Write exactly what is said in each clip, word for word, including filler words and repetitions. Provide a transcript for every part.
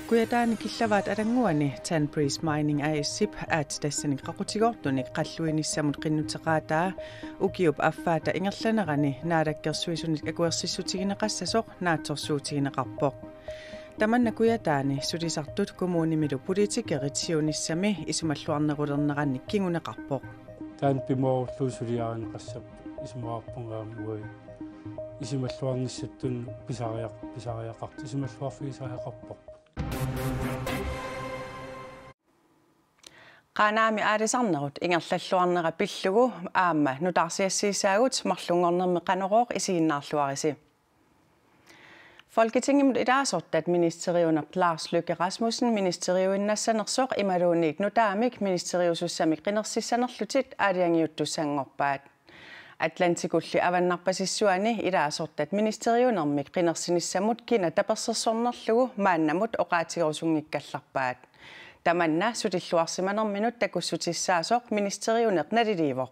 Kujataani killavaat Alannguani Tanbreeze Mining A/S-ip aatsit tassani qaqutigoortunik qalluinissamut qinnuteqaataa ukiup affaata ingerlanerani naalakkersuisunit akuersissutigineqassasoq naatsorsuutigineqarpoq. Tamanna Kujataani sulisartut kommunimilu politikerit siunissami isumalluarnerulernerannik kinguneqarpoq. Taanna pimoorullugu suliarineqassapput isumaqarpunga aamma uagut isumalluarnissatsinnut pisariaq-, pisariaqart-, isumalluarfigisariaqarpoq. Qaanaami aalisarnerut ingerlalluarnera pillugu aamma nutaarsiassiissaagut marlunngornermi Qanorooq isiginnaarluarisi. Folketingimut ilaasortat ministeriuneq Lars Løkke Rasmussen ministeriuinnassanersoq imaluunniit nutaamik ministeriusussamik qinersissanerlutik aalajangiuttussanngorpaat. Atlantikulli avannarpasissuani ilaasortat ministeriunermik qinersinissamut kina tapersersornerlugu maannamut oqaatigerusunngikkallarpaat. Tamanna sulilluarsimanerminut takussutissaasoq ministeriuneq naliliivoq.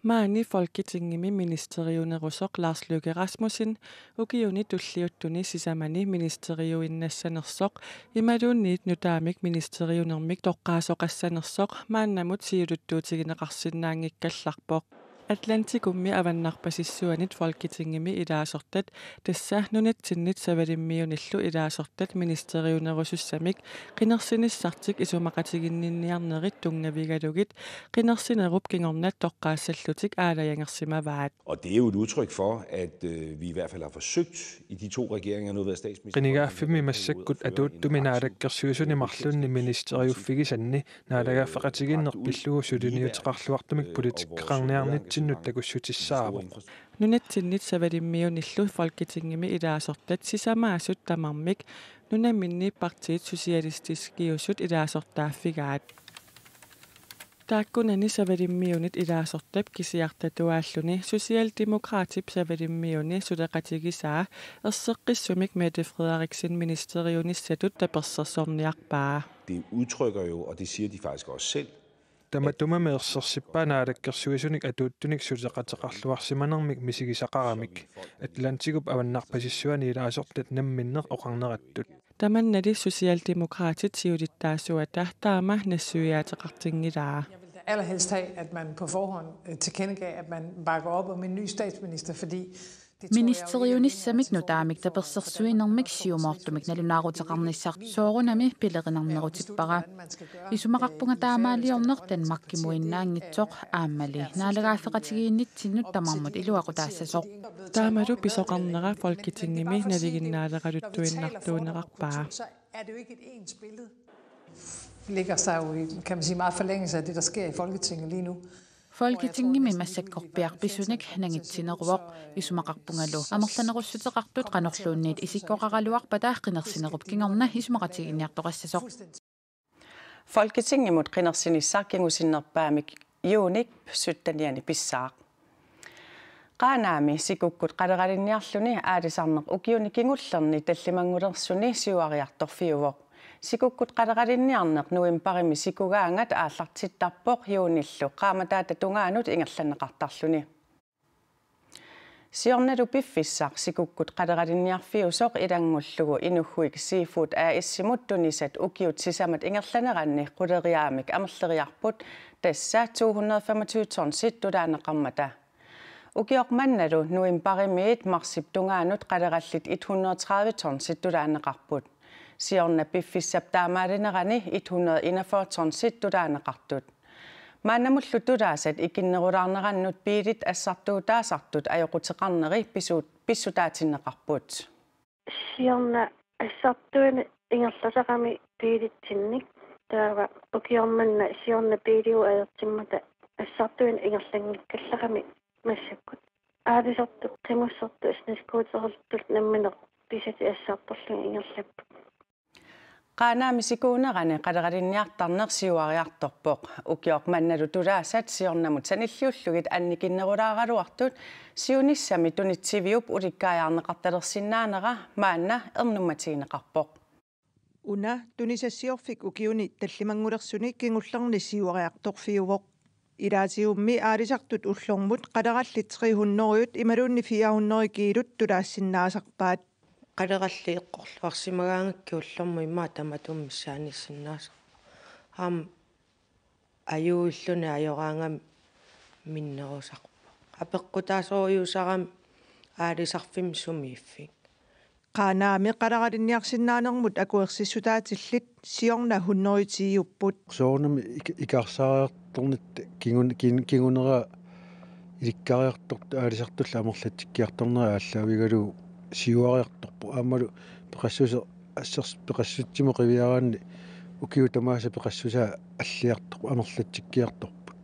Maani Folketingimi ministeriunerusoq Lars Løkke Rasmussen ukiuni tulliuttuni sisamani ministeriuinnassanersoq imaluunniit nutaamik ministeriunermik toqqaasoqassanersoq maannamut siuluttuutigineqarsinnaanngikkallarpoq. Atlantikummi avannarpasissuanit Folketingimi ilaasortat, tassa nunatsinnit savalimmiunillu ilaasortat ministeriunerusussamik qinersinissartik isumaqatiginninniarnerit tunngavigalugit qinersinerup kingorna toqqaassallutik aalajangersimavaat. Og det er jo et udtryk for, at, øh, vi i hvert fald har forsøgt i de to regeringer, nu har jeg været statsminister. Qinigaaffimmi massakkut atuuttumi naalakkersuisuni marlunni ministeriuffigisanni naalagaaffeqatigiinneq pillugu suliniuteqarluartumik politikkeqarniarnitsinnut takussutissaavoq. Nunatsinnit savalimmiunillu Folketingimi ilaasortat sisamaasut tamarmik nunamminni partiit socialistiskiusut ilaasortaaffigaat. Taakkunani savalimmiunit ilaasortap kisiartatuaalluni Socialdemokratip savalimmiuni suleqatigisaa erseqqissumik Mette Frederiksen ministeriunissatut tapersersorniarpaa. Det udtrykker jo, og det siger de faktisk også selv, tamatuma ersersippaa naalakkersuisunik atuuttunik suleqateqarluarsimanermik misigisaqaramik, Atlantikup avannarpasissuani ilaasortat namminneq oqarnerattut. Tamannali Socialdemokratit siulittaasuata taama nassuiaateqartinngilaa. Jeg vil da allerhelst have, at man på forhånd, øh, tilkendegav, at man bakker op om en ny statsminister, fordi det tror jeg jo ikke er ministeriunissamik nutaamik tapersersuinermik siumoortumik nalunaaruteqarnissaq soorunami pilerinarnerutippara. Isumaqarpunga taamaaliorneq Danmarkimuinnaanngitsoq aammali naalagaaffeqatigiinnitsinnut tamarmut iluaqutaassasoq. Taamalu pisoqarnera Folketingimi nalinginnaaleraluttuinnartuunerarpaa. Er det jo ikke et ens billede? Ligger sig jo i, kan man sige, meget forlængelse af det, der sker i Folketinget lige nu. Folketingimi massakkorpiarpisunik nangitsineruvoq, isumaqarpungalu amerlanerussuteqartut qanorluunniit isikkoqaraluarpata qinersinerup kingorna isumaqatigiinniartoqassasoq. Folketingimut qinersinissaq kingusinnerpaamik juunip syttenianni pissaaq. Qaanaami sikukkut qaleralinniarluni aalisarneq ukiuni kingullerni tallimanngulersuni siuariartorfiuvoq. Sikukkut qaleralinniarneq novembarimi sikugaangat aallartittarpoq juunillu qaammataata tungaanut ingerlanneqartarluni. Siornalu piffissaq sikukkut qaleralinniarfiusoq ilanngullugu Inuhhuik Seafood A/S-imut tunisat ukiut sisamat ingerlaneranni quleriaammik amerleriarput, tassa to hundrede femogtyve tonsit tulaanneqarmata. Ukioq mannalu novembarimiit marsip tungaanut qalerallit et hundrede tredive tonsit tulaanneqarput. Siorna piffissap taamaalinerani et hundrede enogfyrre tonsit tulaanneqartut. Maannamullu tulaasat ikinnerulaarnerannut biilit assartuutaasartut ajoquteqarneri pisu-, pissutaatinneqarput. Siorna assartuineq ingerlasarami biilitsinnik. Taava ukioq manna siorna biiliuvoq ajortimmata assartuineq ingerlanngikkallarami massakkut. Aalisartut qimussertut snescooterittut nammineq pisatit assartorlugit ingerlapput. Qaanaami sikuunerani qaleralinniartarneq siuariartorpoq. Ukioq mannalu tulaasat siornamut sanilliullugit annikinnerulaaraluartut siunissami tunitsiviup ulikkaajaarneqartalersinnaanera maanna ernummatigineqarpoq. Una tunisassiorfik ukiuni tallimanngulersuni kingullerni siuariartorfiuvoq. Ilaatigut aalisartut ullormut qalerallit tre hundrede imaluunniit fire hundrede kiilut tulaassinnaasarpaat. Qalerallit eqqorluarsimagaangakkit ullormut immaqa tamatuma missaaniissinnaasarpoq. Aamma ajuulluni ajoraangami minnerusarpoq. Apeqqutaasorujussuusarami aalisarfimmi sumiiffik. Qaanaami qaleralinniarsinnaanermut akuersissutaatillit siorna hundrede ti-upput. Soorunami ik-, ikaarsaariartornitta kingun-, kin-, kingunera ilikkariartortut aalisartullu amerlatsikkiartornerat aallaavigalugu siuariartorpoq. Aammalu peqassuseq assers-, peqassutsimut qiviaraanni ukiut tamaasa peqassusaa alliartorpoq, amerlatsikkiartorput.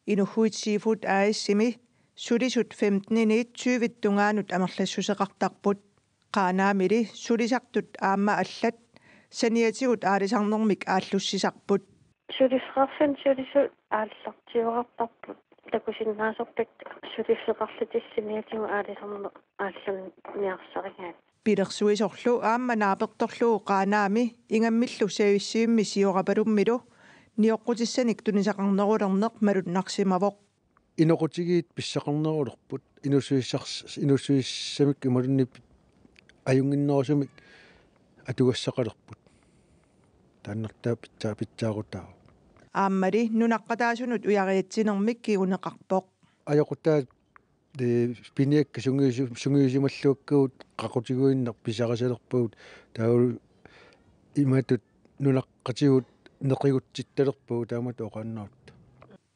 Inughuit Seafood A/S-imi sulisut femteniniit tyvit tungaanut amerlassuseqartarput. Qaanaamili sulisartut aamma allat saniatigut aalisarnermik aallussisarput. Suliffeqarfinnut sulisut aallartiuartarput. Takusinnaasorpakka suliffeqarlutik saniatigut aalisarneq aallarniarsarigaat. Pilersuisorlu aamma naapertorlugu Qaanaami ingammillu Savissivimmi Siorapalummilu nioqqutissanik tunisaqarnerulerneq malunnarsimavoq. Inoqutigiit pissaqarnerulerput, inuussutissars-, inuussutissamikkut imaluunniit ajunnginnerusumik atugassaqalerput. Taannartaa pitsaa-, pitsaarutaavoq. Aammali nunaqqataasunut ujariatsinermik kinguneqarpoq. Ajoqutaat, ee, piniakkat sungiusi-, sungiusimalluakkagut qaqutiguinnaq pisarisalerpagut, taavalu imatut nunaqqatigut neqigutsittalerpagut taamatut oqaannarutta.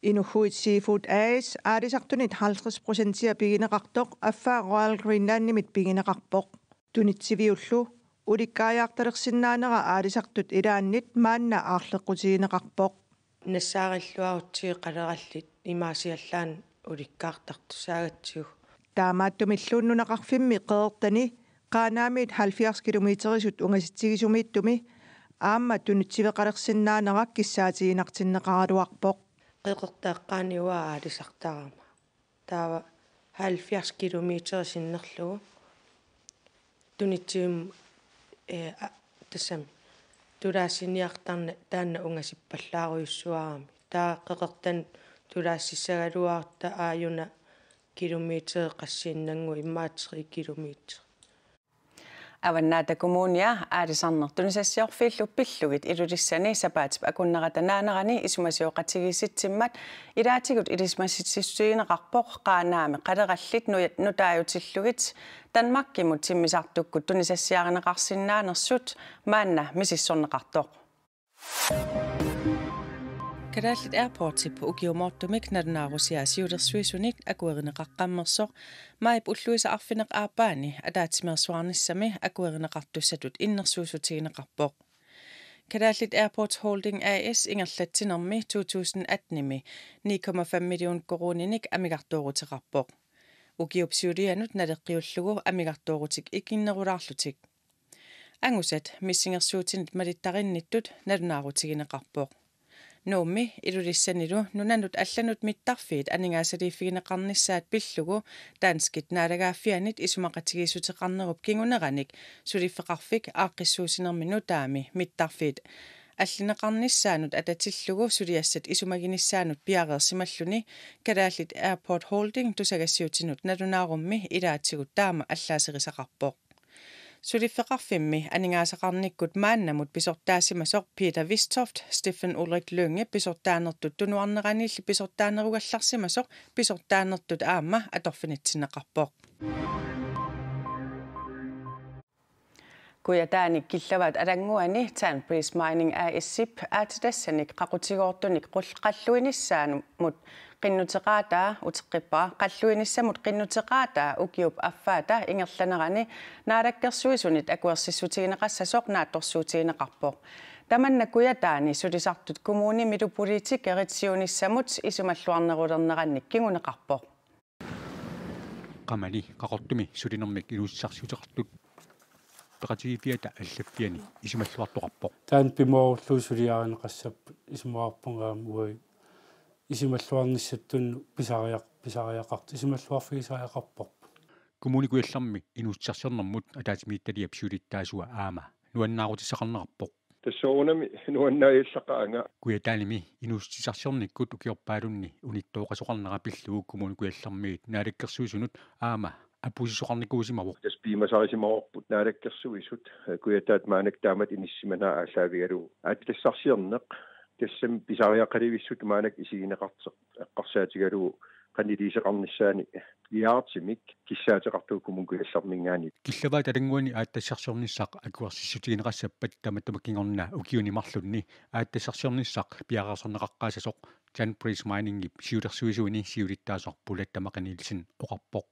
Inughuit Seafood A/S aalisartunit halvtreds procentia pigineqartoq affaa Royal Greenlandimit pigineqarpoq. Tunitsiviullu ulikkaajaartalersinnaanera aalisartut ilaannit maanna aarleqqutigineqarpoq. Nassaarilluarutsigit qalerallit imaasiallaannaq ulikkaartartussaagatsigu. Taamaattumillu nunaqarfimmi qeqertani Qaanaamiit halvfjerds kilometerisut ungasitsigisumiittumi aamma tunitsiveqalersinnaanera kissaatiginartinneqaraluarpoq. Qeqertap eqqaani uanga aalisartarama. Taava halvfjerds kilometer sinnerlugu. Tunitsivimmi, ee, a-, tassami tulaassiniartarneq taanna ungasippallaarujussuarami. Taava qeqertanut tulaassissagaluarutta aajuna kilometer qassiinnannguaq, immaqa tre kilometer. Avannaata Kommunia aalisarneq tunisassiorfiillu pillugit Ilulissani sapaatip akunnerata naanerani isumasioqatigiissitsimmat ilaatigut ilisimasitsissutigineqarpoq Qaanaami qalerallit nuja-, nutaajutillugit Danmarkimut timmisartukkut tunisassiarineqarsinnaanersut maanna misissorneqartoq. Kalaallit Airportsip ukiumoortumik nalunaarusiaa siulersuisunit akuerineqaqqammersoq maajip ulluisa arfineq-aappaani ataatsimeersuarnissami akuerineqartussatut innersuussutigineqarpoq. Kalaallit Airports Holding A/S ingerlatsinermi to tusind attenimi ni komma fem million koruuninik amigartooruteqarpoq. Ukiup siulianut naleqqiullugu amigartoorutik ikinnerulaarlutik. Angusat missingersuutinit malittarinnittut nalunaarutigineqarpoq. Nuummi Ilulissanilu nunanut allanut mittarfiit aningaasaliiffigineqarnissaat pillugu danskit naalagaaffiannit isumaqatigiissuteqarnerup kinguneranik suliffeqarfik aaqqissuussinermi nutaami mittarfiit allineqarnissaanut atatillugu suliassat isumaginissaannut piareersimalluni Kalaallit Airport Holding tusagassiuutinut nalunaarummi ilaatigut taama allaaserisaqarpoq. Suliffeqarfimmi aningaasaqarnikkut maannamut pisortaassimasoq Peter Vistoft, Steffen Ulrik Lynge pisortaanertut tunuarneranilli pisortaanerugallarsimasoq pisortaanertut aamma atorfinitsinneqarpoq. Kujataani killavaat Alannguani Tanbreez Mining A/S-ip aatsitassanik qaqutigoortunik qul-, qalluinissaanut qinnuteqaataa uteqqippara, qalluinissamut qinnuteqaataa ukiup affaata ingerlanerani naalakkersuisunit akuersissutigineqassasoq naatsorsuutigineqarpoq. Tamanna Kujataani sulisartut kommunimilu politikerit siunissamut isumalluarnerulernerannik kinguneqarpoq. Qamali Qaqortumi sulinermik inuussutissarsiuteqartut peqatigiiffiata allaffiani isumalluartoqarpoq. Taanna pimoorullugu suliarineqassapput, isumaqarpunga aamma uagut isumalluarnissatsinnut pisariaq-, pisariaqart-, isumalluarfigisariaqarparput. Kommune Kujallermi inuussutissarsiornermut ataatsimiititaliap siulittaasua aamma nuannaarutissaqarneqarpoq. Tassuunami nuannaajallaqaanga. Kujataanimi inuussutissarsiornikkut ukiorpaalunni unittooqasoqarnera pillugu Kommune Kujallermiit naalakkersuisunut aamma apuussisoqarnikuusimavoq. Tassa piumasarisimavarput Naalakkersuisut, eh, Kujataata maannakkut taamatut inissisimanaat aallaavigalugu. Aatsitassarsiorneq tassami pisariaqalivissutut maannakkut isigineqartoq eqqarsaatigalugu qanoq iliuuseqarnissaanut piaartumik kissaateqartugut Kommune Kujallerminngaanniit. Killavaat Alannguani aatsitassarsiornissaq akuersissutigineqassappat tamatuma kingorna ukiuni marlunni aatsitassarsiornissaq piareersarneqaqqaassasoq Jan Price Miningip siulersuisuini siulittaasoq Bulat Tamaqi Nielsen oqarpoq.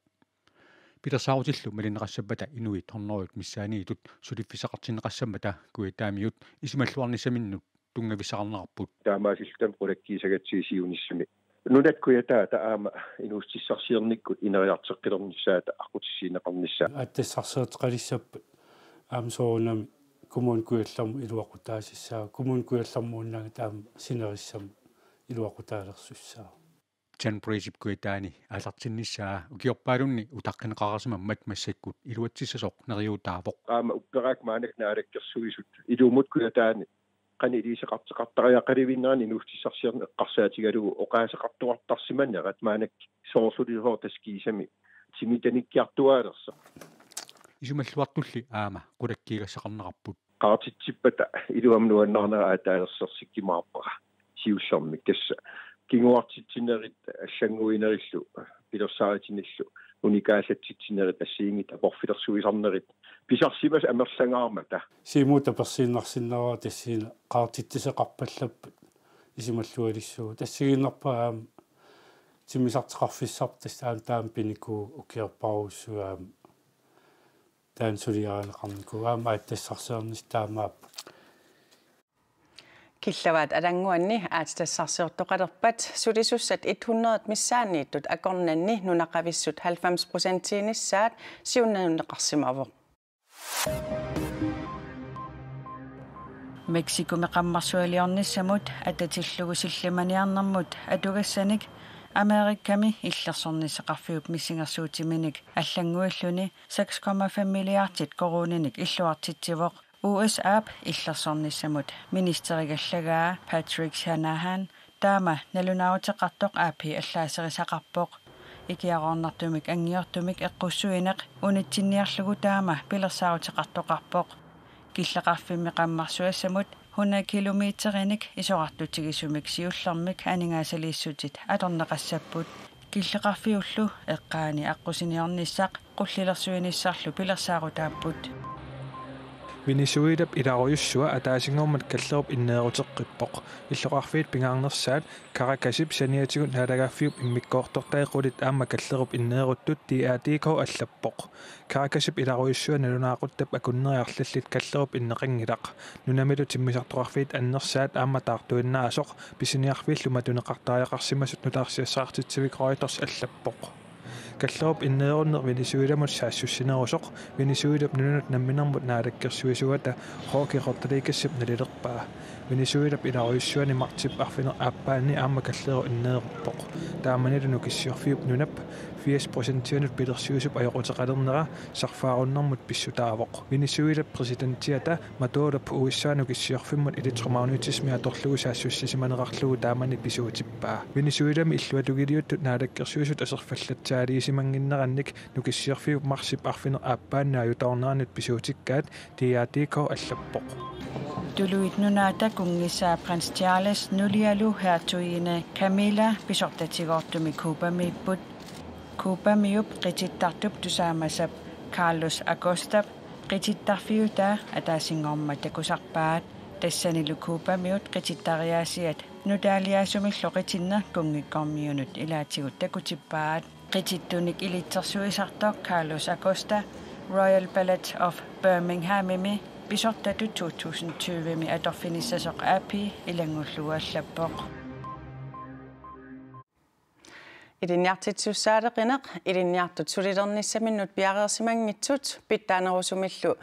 Pilersaarutillu malinneqassappata inuit hundredet missaanniittut suliffissaqartinneqassammata Kujataamiut isumalluarnissaminnut tunngavissaqarnerarput. Taamaasilluta qulakkiisagatsigu siunissami. Nunat Kujataata aamma inuussutissarsiornikkut ineriartoqqilernissaata aqqutissiuunneqarnissaa. Aatsitassarsiortaqalissappat aamma soorunami Kommune Kujallermut iluaqutaasassaavoq. Kommune Kujallermuunnaanngitsoq aamma sinerissami iluaqutaalersussaavoq. Jan Priceip Kujataani aallartinnissaa ukiorpaalunni utaqqineqarsimammat massakkut iluatsissasoq neriuutaavoq. Aamma upperaakka maannakkut Naalakkersuisut ilumut Kujataani qanoq iliuuseqartoqartariaqalivinnerani inuussutissarsiorneq eqqarsaatigalugu oqaaseqartoqartarsimanerat maannakkut soorlulisoq tassa kiisami timitanikkiartuaalersoq. Isumalluartulli aamma qulakkiigassaqarnerarput. Qaartitsippata iluamik nuannaarnera aataalersorsikkumaarpara siullermik tassa kinguartitsinerit allannguinerillu pilersaaritinillu unikaallatsitsinerit assigiinngitsut aporfilersuisarnerit pisarsimasut amerlangaarmata. Siumut tapersiinnarsinnaavarput tassani qaartitsisoqarpallappat isumallualissuugut. Tassanngaannarpara aamma timmisartoqarfissarput tassa aamma taama pinikuuvoq ukiorparujussuit aamma taanna suliarineqarnikuuvoq aamma aatsitassarsiornissaq taamaappoq. Killavaat Alannguani aatsitassarsiortoqalerpat sulisussat hundredet missaanniittut akornanni nunaqavissut halvfems procentiinissaat siunnerneqarsimavoq. Mexicomi qammarsualiornissamut atatillugu sillimaniarnermut atugassanik Amerikami illersornissaqarfiup missingersuutiminik allannguilluni seks komma fem milliardit koruuninik illuartitsivoq. U S A-p illersornissamut ministerigallagaa Patrick Shanahan taama nalunaaruteqartoq A P allaaserisaqarpoq. Ikiaroornartumik angiortumik eqqussuineq unitsinniarlugu taama pilersaaruteqartoqarpoq. Killeqarfimmi qammarsuassamut hundrede kilometerinik isorartutigisumik siullermik aningaasaliissutit atorneqassapput. Killeqarfiullu eqqaani aqqusiniornissaq qullilersuinissarlu pilersaarutaapput. Venezuelap ilarujussuaq ataasinngormat kallerup inneeruteqqippoq. Illoqarfiit pingaarnersaat Caracasip saniatigut naalagaaffiup immikkoortortai qulit aamma kallerup inneeruttut D R D K allappoq. Caracasip ilarujussuaq nalunaaquttap akunneri arlallit kallerup inneqanngilaq. Nunamilu timmisartoqarfiit annersaat aamma taartuinnaasoq pisiniarfiillu matuneqartariaqarsimasut nutaarsiassaqartitsivik Reuters allappoq. Kallerup inneerunneq Venezuelamut saassussinerusoq Venezuelap nunanut namminermut naalakkersuisuata Jorge Rodriguezip nalilerpaa. Venezuelap ilarujussuani martsip arfineq-aappaanni aamma kallerup inneeruppoq. Taamanilu nukissiorfiup nunap firs procentianut pilersuisup ajoquteqalernera sarfaarunnermut pissutaavoq. Venezuelap præsidentiata Madurop U S A nukissiorfimmut elektromagnetismi atorlugu saassussisimaneqarlugu taamani pisuutippaa. Venezuelami illuatungiliuttut naalakkersuisut aserfallatsaaliisimannginnerannik nukissiorfiup marsip arfineq-aappaanni ajutoorneranut pisuutikkaat D R D K allappoq. Tuluit Nunaata kunngissaa Prins Charles nulialu hertuginde Camilla pisortatigoortumik Cubamiipput. Cubamiup qitittartup tusaamasap Carlos Acostap qitittarfiutaa ataasinngormat takusarpaat. Tassanilu Cubamiut qitittariaasiat nutaaliaasumillu qitinneq kunngikkormiunut ilaatigut takutippaat. Qitittunik ilitsersuisartoq Carlos Acosta Royal Ballet of Birminghamimi pisortatut to tusind tyvemi atorfinissasoq A P ilanngullugu allappoq. Ilinniartitsisussaaleqineq, ilinniartut sulilernissaminnut piareersimanngitsut pitsaanerusumillu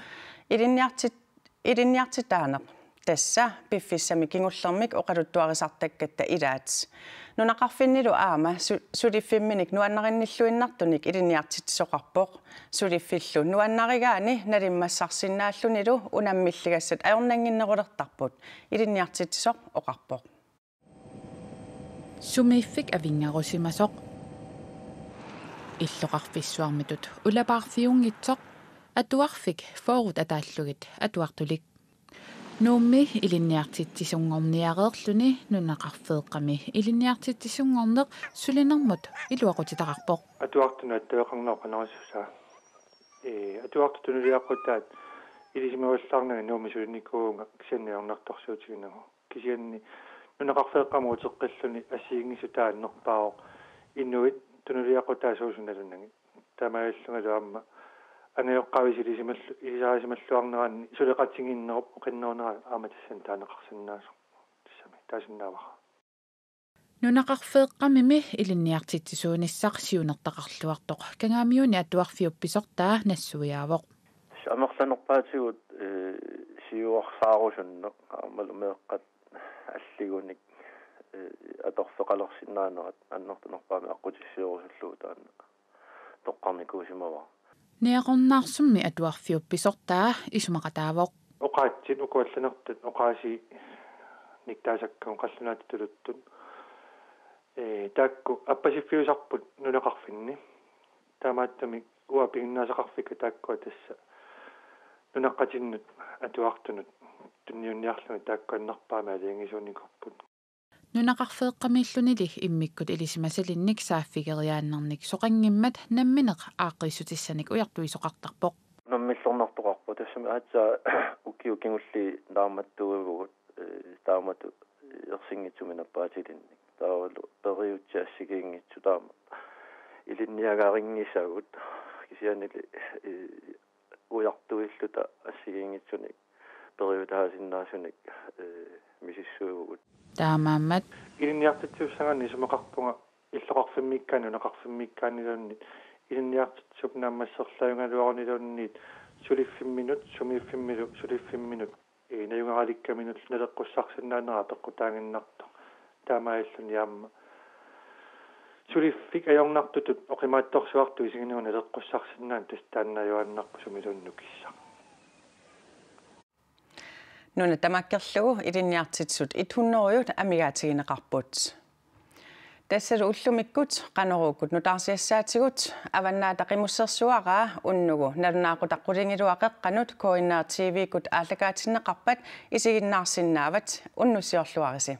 ilinniartit-, ilinniartitaaneq. Tassa piffissami kingullermik oqaluttuarisartakkatta ilaat. Nunaqarfinnilu aamma su-, suliffimminik nuannarinnilluinnartunik ilinniartitsisoqarpoq. Suliffillu nuannarigaanni nalimmassarsinnaallunilu unammilligassat ajornannginnerulertarput, ilinniartitsisoq oqarpoq. Sumiiffik avinngarusimasoq. Illoqarfissuarmitut ulapaarfiunngitsoq atuarfik fyrret ataallugit atuartulik. Nuummi ilinniartitsisunngorniareerluni nunaqarfeeqqami ilinniartitsisunngorneq sulinermut iluaqutitaqarpoq. Atuartunut attaveqarnerup qanoq issusaa. Ee, atuartut tunuliaqutaat ilisimavallaarnagit Nuummi sulinikuuvunga kisianni ajornartorsiutiginagu. Kisianni nunaqarfeeqqamut uteqqilluni assigiinngissutaat annerpaavoq inuit tunuliaqutaat suusut nalunagit. Taamaalillungalu aamma angajoqqaavisa ilisimallu-, ilisarisimalluarneranni suleqatigiinnerup oqinnerunera aamma tassani taaneqarsinnaasoq. Tassami taasinnaavara. Nunaqarfeeqqamimi ilinniartitsisuunissaq siunertaqarluartoq Kangaamiuni atuarfiup pisortaa nassuiaavoq. Amerlanerpaatigut, ee, siuarsaarusunneq aammalu meeqqat alligunik, ee, atorfeqalersinnaanerat annertunerpaamik aqqutissioorusullugu taanna toqqarnikuusimavara. Niaqornaarsummi atuarfiup pisortaa isumaqataavoq. Oqaatsit uku allanertat oqaasiinik taasakkagut qallunaatut tuluttut. Ee, taakku appasiffiusarput nunaqarfinni. Taamaattumik uanga piginnaasaqarfik taakkua tassa nunaqqatinnut atuartunut tunniunniarlugit taakku annerpaamik aalajangiisuunikuupput. Nunaqarfeeqqamiillunili immikkut ilisimasalinnik saaffigeriaannarnik soqanngimmat nammineq aaqqiissutissanik ujartuisoqartarpoq. Nammillernartoqarpoq tassami aatsaat ukiut kingulliit naammattuivugut, ee, taamatut ersinngitsumik nappaatilinnik. Taavalu periutsit assigiinngitsut taama ilinniagarinngisagut kisiannili, ee, ujartuilluta assigiinngitsunik periutaasinnaasunik, ee, misissuivugut. Taamaammat ilinniartitsisussagaanni isumaqarpunga illoqarfimmiikkaanni nunaqarfimmiikkaanniluunniit ilinniartitsisup naammasserlaajugaluaruniluunniit suliffimminut sumiiffimmilu suliffimminut, ee, najugaralikkaminnullu naleqqussarsinnaanera apeqqutaaginnartoq. Taamaalilluni aamma suliffik ajornartutut oqimaatsorsuartut isigineq naleqqussarsinnaaneq tassa taanna ajugaannarpoq sumiluunniit nukissaq. Nuna tamakkerlugu ilinniartitsisut hundrede amigaatigineqarput. Tassalu ullumikkut Qanoruukkut nutaarsiassaatigut Avannaata Qimussersuaraa unnugu nalunaaqutaq qulingiluat qeqqanut K N R T V-kkut aallakaatinneqarpat isiginnaarsinnaavat, unnussiorluarisi.